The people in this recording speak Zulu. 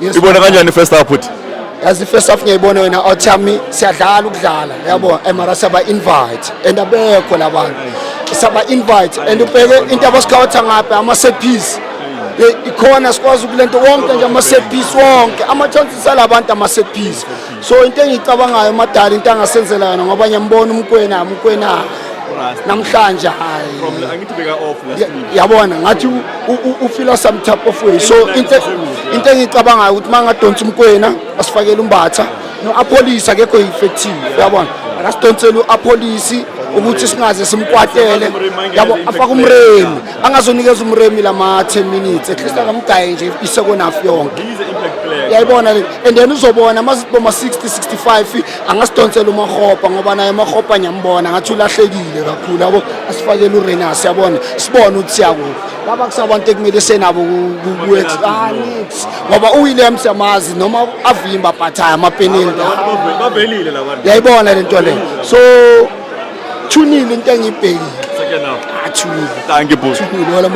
Yes. Ibona kanjani first half futhi? Yazi, first half ngiyayibona wena awuthami, siyadlala ukudlala, yabo, mara siyaba invite and abekho labantu, siyaba invite and ubheke into abasikhawatha ngapha, ama set piece. Ikhona sikwazi ukulento wonke nje, ama set piece wonke, ama chances alabantu, ama set piece. So into engiyicabangayo madala, into angasenzela yona, ngoba ngiyambona uMokoena, uMokoena namhlanje, hayi. Angithi beka off last. Yabona ngathi ufila some type of way. So into engiyicabangayo ukuthi uma ngadonsa uMokoena, asifakele uMbatha no-Appollis, akekho effective, yabona, akasidonsele u-Appollis ukuthi singaze simkwatele, yabo, afake uMoremi, angazonikeza uMoremi lama-10 minutes, at least akamgaye nje i-second half yonke. He's an impact player. Yayibona le, and then uzobona masithi boma 60 65 angasidonsela uMakgopa, ngoba naye uMakgopa ngiyambona ngathi ulahlekile kakhulu, yabo, asifakele uRayners, yabona, sibone ukuthi siyakuphi. Laba kusabantu ekumele senabo ah, nix, ngoba uWilliams siyamazi noma avimba, but hayi, amapenalty. Bavelile labantu. Yayibona le nto le, so 2-0 into engiyibhekile. Second half. Ah, 2-0. Thank you, boss. 2-0 wala.